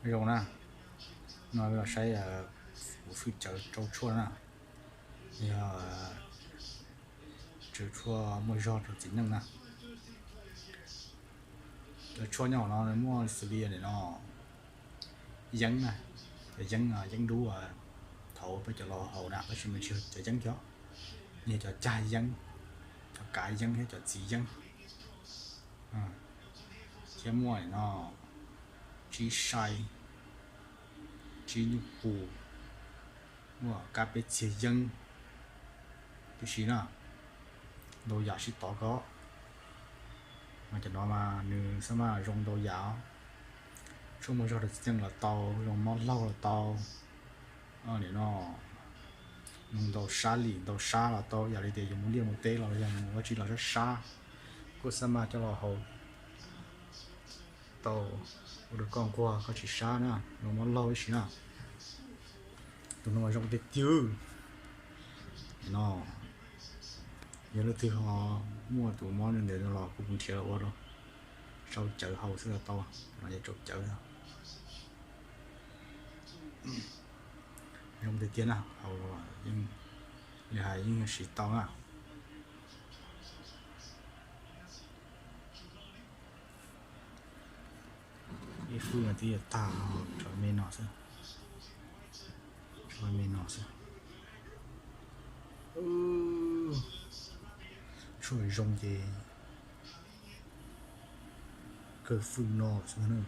Zoo na, no los saib kuv fwj cawv rau tshuaj na, yog cawv tshuaj muaj zog rau txiv neej na. Cov tshuaj nyob hauv no nws muaj xws li no, yeeb na, cov yeeb, yeeb dub thaum peb cov laus haus na, tab sis mas tsis yog cov yeeb cov, yog cov cag yeeb, cov kav yeeb thiab cov txiv yeeb. Thiab muaj no, tsib saib, tsib nyuj qus, muaj kab peb txiag yeeb tib si na, ntau yam sib tov ko. Mas cov no mas nws xab maj zoo ntau yam, tshuaj muaj zog rau txiv neej los tau, zoo mob laug los tau, nim no mus ntaus sab lim ntaus sab los tau, yam li tias yus mus liaj mus teb los yog mus ua tsi los sab sab, kuj xab maj coj los haus tau, ua rau koj nquag koj tsis sab na, zoo mob laug ib si na. Tus no zoo tiag tiag no. Yog leej twg ho muaj tus mob ntawd los kuj mus nrhiav los ua rau, tsau cawv haus xwb los tau, no yog tsau cawv. Zoo tiag tiag na, haus li hais yeej siv tau na. Ib fwj no twb yuav tag, tshuav me no xwb, tshuav me no xwb. Tshuaj zoo ces kawg fwj no xwb na.